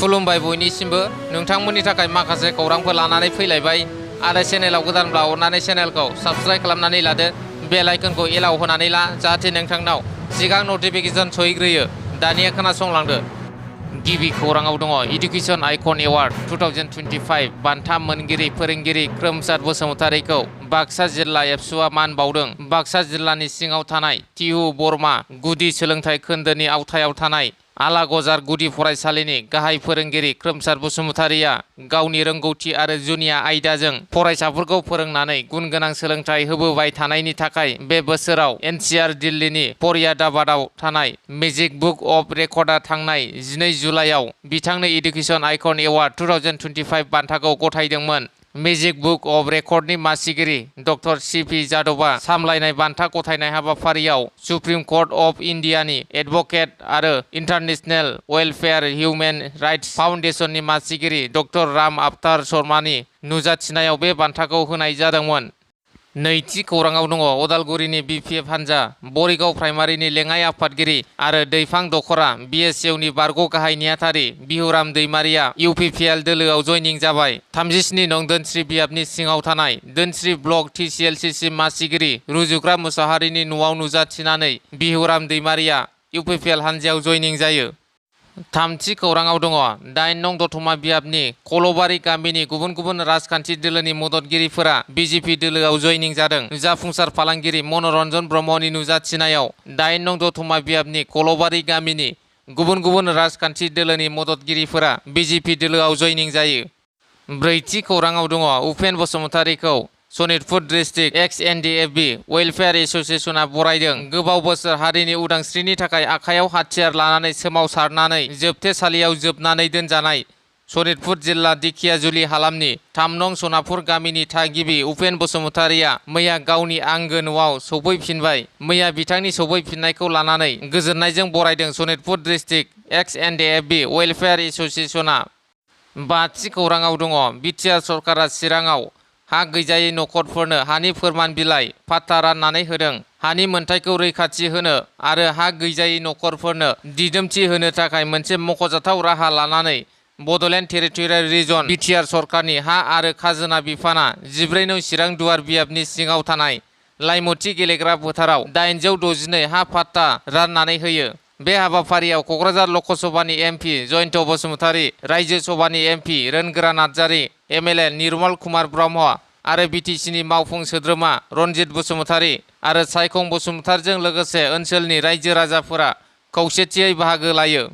खुलुमबाय बयनिसिमबो नोंथांमोननि थाखाय माखासे खौरांफोर लानानै फैलायबाय आरो चेनेलाव गोदानब्ला अननानै चेनेलखौ साबस्क्राइब खालामनानै लादो बेल आइकनखौ एलाव होनानै ला जाहाथे नोंथांनाव सिगां नटिफिकेसन सहैग्रोयो दानिया खोनासंलांदो गिबि खौराङाव दङ इडुकेसन आइकन एवार्ड 2025 बान्था मोनगिरि फोरोंगिरि खोरोमसार बसुमतारीखौ बाक्सा जिल्ला एबसुआ मान बावदों बाक्सा जिल्लानि सिङाव थानाय टिहु बरमा गुदि सोलोंथाइ खोन्दोनि आवथायाव थानाय आलागजार गुदि फरायसालिनि गाहाय फोरोंगिरि खोरोमसार बसुमतारीया गावनि रोंगौथि आरो जुनिया आयदाजों फरायसाफोरखौ फोरोंनानै गुनगोनां सोलोंथाइ होबोबाय थानायनि थाखाय बे बोसोराव एनसीआर दिल्लीनि फरियादाबादाव थानाय मेजिक बुक अफ रेकर्डआ थांनाय 12 जुलाइआव बिथांनो इडुकेसन आइकन एवार्ड 2025 बान्थाखौ गथायदोंमोन। मेजिक बुक अफ रेकर्डनि मासिगिरि डक्टर सीपी जादबआ सामलायनाय बान्था गथायनाय हाबाफारियाव सुप्रिम कर्ट अफ इन्डियानि एडभोकेट आरो इन्टारनेशनेल वेलफेयार हिउमेन राइट्स फाउन्डेशननि मासिगिरि डक्टर राम अवतार शर्मानि नुजाथिनायाव बे बान्थाखौ होनाय जादोंमोन। नैथि खौराङाव दङ उदालगुरिनि बिपिएफ हान्जा बरिगाव प्राइमारिनि लेङाइ आफादगिरि आरो दैफां दखरा बिएसइउनि बारग' गाहाय नेहाथारि बिहुराम दैमारिया इउपिपिएल दोलोआव जयनिं जाबाय। 37 नं दोनस्रि बियाबनि सिङाव थानाय दोनस्रि ब्लक टिसिएलसिसि मासिगिरि रुजुग्रा मुसाहारिनि न'आव नुजाथिनानै बिहुराम दैमारिया इउपिपिएल हान्जायाव जयनिं जायो। थामथि खौराङाव दङ 8 नं दतमा बियाबनि कलबारि गामिनि गुबुन गुबुन राजखान्थि दोलोनि मददगिरिफोरा बिजेपि दोलोआव जयनिं जादों। जाफुंसार फालांगिरि मनरन्जन ब्रह्मनि नुजाथिनायाव 8 नं दतमा बियाबनि कलबारि गामिनि गुबुन गुबुन राजखान्थि दोलोनि मददगिरिफोरा बिजेपि दोलोआव जयनिं जायो। ब्रैथि खौराङाव दङ उपेन बसुमतारीखौ सनितपुर डिस्ट्रिक्ट एक्स-एनडि-एफ-बि वेलफेयार एसोसिएशनआ बरायदों। गोबाव बोसोर हारिनि उदांस्रिनि थाखाय आखायाव हाथियार लानानै सोमावसारनानै जोबथेसालियाव जोबनानै दोनजानाय सनितपुर जिल्ला दिखियाजुलि हालामनि 3 नं सनापुर गामिनि थागिबि उपेन बसुमतारीया मैया गावनि आंगो न'आव सफैफिनबाय। मैया बिथांनि सफैफिननायखौ लानानै गोजोननायजों बरायदों सनितपुर डिस्ट्रिक्ट एक्स-एनडि-एफ-बि वेलफेयार एसोसिएशनआ। बाथि खौराङाव दङ बिटिआर सरकारा चिराङाव हा गैजायै नखरफोरनो हानि फोरमान बिलाइ पाट्टा राननानै होदों। हानि मोनथायखौ रैखाथि होनो आरो हा गैजायै नखरफोरनो दिदोमथि होनो थाखाय मोनसे मख'जाथाव राहा लानानै बड'लेण्ड टेरिटरियेल रिजन बिटिआर सरकारनि हा आरो खाजोना बिफाना 14 नं चिरां दुवार बियाबनि सिङाव थानाय लाइमुथि गेलेग्रा फोथाराव 862 हा पाट्टा राननानै होयो। बे हाबाफारियाव क'क्राझार लकसभानि एमपि जयन्त बसुमतारी रायजो सभानि एमपि रोनगोरा नार्जारी एमएलए निर्मल कुमार ब्रह्म आरो बिटिसिनि मावफुं सोद्रोमा रनजित बसुमतारी आरो सायखं बसुमतारीजों लोगोसे ओनसोलनि रायजो राजाफोरा खौसेथियै बाहागो लायो।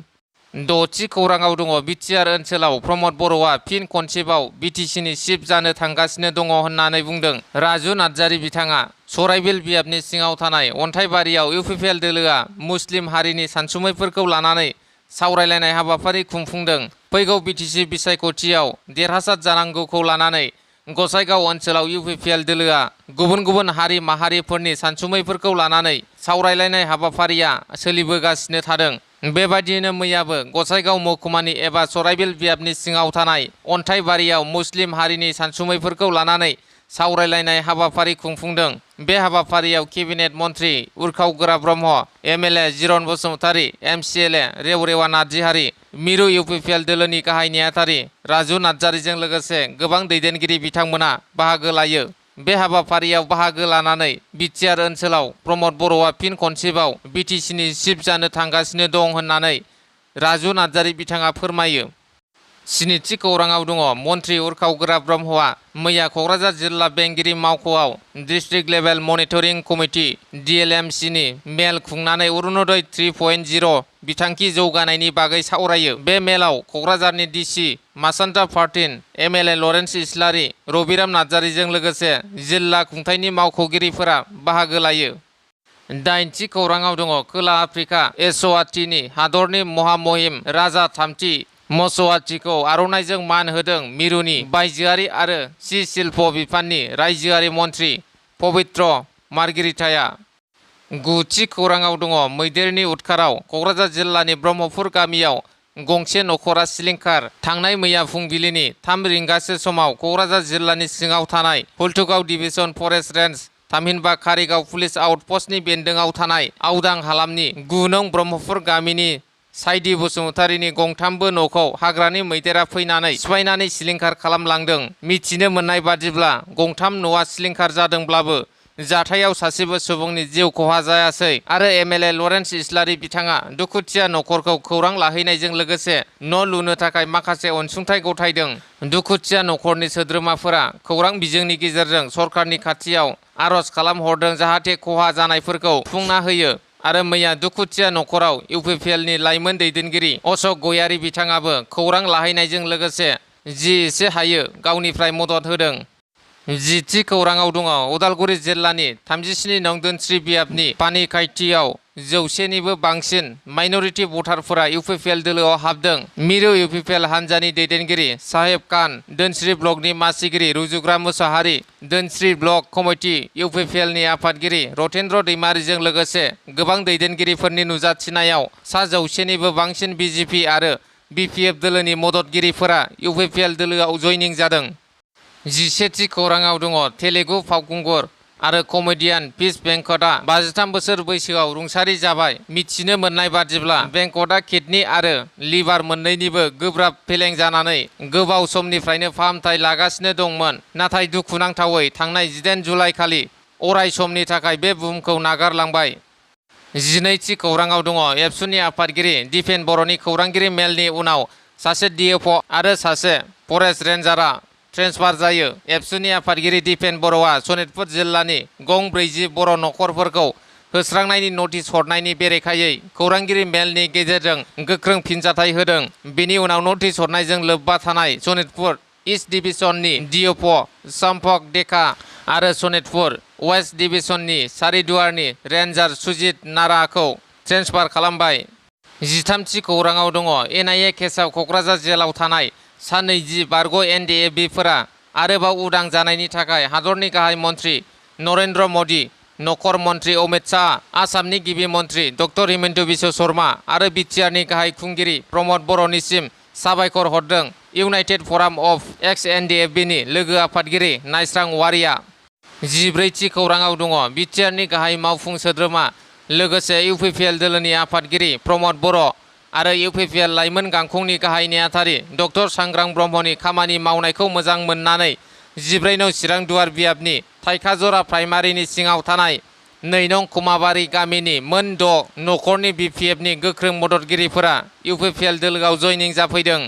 द'थि खौराङाव दङ बिटिआर ओनसोलाव प्रमद बर'आ फिन खनसेबाव बिटिसिनि चिफ जानो थांगासिनो दङ होननानै बुंदों राजु नार्जारी बिथाङा। सराइबिल बियाबनि सिङाव थानाय अन्थाइबारियाव इउपिपिएल दोलोआ मुस्लिम हारिनि सानसुमैफोरखौ लानानै सावरायलायनाय हाबाफारि खुंफुंदों। फैगौ बिटिसि बिसायख'थियाव देरहासार जानांगौखौ लानानै गसाइगाव ओनसोलाव इउपिपिएल दोलोआ गुबुन गुबुन हारि माहारिफोरनि सानसुमैफोरखौ लानानै सावरायलायनाय हाबाफारिया सोलिबोगासिनो थादों। बेबायदियैनो मैयाबो गसाइगाव महकुमानि एबा सराइबिल बियाबनि सिङाव थानाय अन्थाइबारियाव मुस्लिम हारिनि सानसुमैफोरखौ लानानै सावरायलायनाय हाबाफारि खुंफुंदों। बे हाबाफारियाव केबिनेट मन्त्रि उरखाव गोरा ब्रह्म एमएलए जिरन बसुमतारी एमसिएलए रेवरेवा नार्जिहारि मिरु इउपिपिएल दोलोनि गाहाय नेहाथारि राजु नार्जारीजों लोगोसे गोबां दैदेनगिरि बिथांमोना बाहागो लायो। बे हाबाफारियाव बाहागो लानानै बिटिआर ओनसोलाव प्रमद बर'आ फिन खनसेबाव बिटिसिनि चिफ जानो थांगासिनो दं होननानै राजु नार्जारी बिथाङा फोरमायो। स्निथि खौराङाव दङ मन्त्रि उरखाव गोरा ब्रह्मआ मैया क'क्राझार जिल्ला बेंगिरि मावख'आव डिस्ट्रिक्ट लेभेल मनिटरिं कमिटि डिएलएमसिनि मेल खुंनानै अरुणोदय 3.0 बिथांखि जौगानायनि बागै सावरायो। बे मेलाव क'क्राझारनि डिसि मासान्ता पार्टिन एमएलए लरेन्स इस्लारि रबिराम नार्जारीजों लोगोसे जिल्ला खुंथायनि मावख'गिरिफोरा बाहागो लायो। दाइनथि खौराङाव दङ खोला आफ्रिका एसवातिनि हादरनि महामहिम राजा थामथि मसवातिखौ आर'नाइजों मान होदों मिरुनि बायजोआरि आरो सि शिल्प बिफाननि रायजोआरि मन्त्रि पबित्र मार्गिरिटाया। गुथि खौराङाव दङ मैदेरनि उदखाराव क'क्राझार जिल्लानि ब्रह्मपुर गामियाव गंसे नखरा सिलिंखार। थांनाय मैया फुंबिलिनि 3 रिंगासो समाव क'क्राझार जिल्लानि सिङाव थानाय हुल्थुगाव डिभिजन फरेस्ट रेन्ज थामहिनबा कारिगाव पुलिस आउटपस्टनि बेन्दोंआव थानाय आवदां हालामनि 9 नं ब्रह्मपुर गामिनि साइदि बसुमतारीनि गंथामबो न'खौ हाग्रानि मैदेरा फैनानै सिफायनानै सिलिंखार खालामलांदों। मिथिनो मोननाय बादिब्ला गंथाम न'आ सिलिंखार जादोंब्लाबो जाथायाव सासेबो सुबुंनि जिउ खहा जायासै आरो एमएलए लरेन्स इस्लारि बिथाङा दुखुथिया न'खरखौ खौरां लाहैनायजों लोगोसे न' लुनो थाखाय माखासे अनसुंथाइ गथायदों। दुखुथिया न'खरनि सोद्रोमाफोरा खौरां बिजोंनि गेजेरजों सरकारनि खाथियाव आर'ज खालामहरदों जाहाथे खहा जानायफोरखौ सुफुंना होयो आरो मैया दुखुथिया न'खराव इउपिपिएलनि लाइमोन दैदेनगिरि अशक गयारी बिथाङाबो खौरां लाहैनायजों लोगोसे जि एसे हायो गावनिफ्राय मदद होदों। जिथि खौराङाव दङ उदालगुरि जिल्लानि 37 नं दोनस्रि बियाबनि पानिखायथियाव 100निबो बांसिन माइनरिटि भटारफोरा इउपिपिएल दोलोआव हाबदों। मिरु इउपिपिएल हानजानि दैदेनगिरि साहेब खान, दोनस्रि ब्लकनि मासिगिरि रुजुग्रा मुसाहारि, दोनस्रि ब्लक कमिटि इउपिपिएलनि आफादगिरि रतेन्द्र दैमारिजों लोगोसे गोबां दैदेनगिरिफोरनि नुजाथिनायाव सा 100निबो बांसिन बिजेपि आरो बिपिएफ दोलोनि मददगिरिफोरा इउपिपिएल दोलोआव जयनिं जादों। 11थि खौराङाव दङ तेलुगु फावखुंगुर आरो कमेडियान पिस वेंकटआ 53 बोसोर बैसोआव रुंसारि जाबाय। मिथिनो मोननाय बादिब्ला वेंकटआ किडनि आरो लिभार मोननैनिबो गोब्राब फेलें जानानै गोबाव समनिफ्रायनो फाहामथाय लागासिनो दंमोन। नाथाय दुखुनांथावै थांनाय 18 जुलाइ खालि अराय समनि थाखाय बे बुहुमखौ नागारलांबाय। 12थि खौराङाव दङ एबसुनि आफादगिरि दिपेन बर'नि खौरांगिरि मेलनि उनाव सासे डिएफअ आरो सासे फरेस्ट रेन्जारआ ट्रेन्सफार जायो। एबसुनि आफादगिरि दिपेन बर'आ सनितपुर जिल्लानि गं 40 बर' नखरफोरखौ होस्रांनायनि नटिस हरनायनि बेरेखायै खौरांगिरि मेलनि गेजेरजों गोख्रों फिनजाथाय होदों। बेनि उनाव नटिस हरनायजों लोब्बा थानाय सनितपुर इस्ट डिभिजननि डिएफअ सम्पक डेका आरो सनितपुर वेस्ट डिभिजननि सारिदुवारनि रेन्जार सुजित नाराखौ ट्रेन्सफार खालामबाय। 13थि खौराङाव दङ एनआइए केसआव क'क्राझार जेलाव थानाय सा 20 बारग' एनडिएफबिफोरा आरोबाव उदां जानायनि थाखाय हादरनि गाहाय मन्त्रि नरेन्द्र मदि, नखर मन्त्रि अमित शाह, आसामनि गिबि मन्त्रि डक्टर हिमन्त बिश्व शर्मा आरो बिटिआरनि गाहाय खुंगिरि प्रमद बर'निसिम साबायखर हरदों। इउनाइटेड फराम अफ एक्स एनडिएफबिनि लोगो आफादगिरि नायस्रां वारिया। 14थि खौराङाव दङ बिटिआरनि गाहाय मावफुं सोद्रोमा लोगोसे इउपिपिएल दोलोनि आफादगिरि प्रमद बर' आरो इउपिपिएल लाइमोन गांखंनि गाहाय नेहाथारि डक्टर सांग्रां ब्रह्मनि खामानि मावनायखौ मोजां मोननानै 14 नं चिरां दुवार बियाबनि थाइखाजरा प्राइमारिनि सिङाव थानाय 2 नं कुमाबारि गामिनि मोन 6 नखरनि बिपिएफनि गोख्रों मददगिरिफोरा इउपिपिएल दोलोआव जयनिं जाफैदों।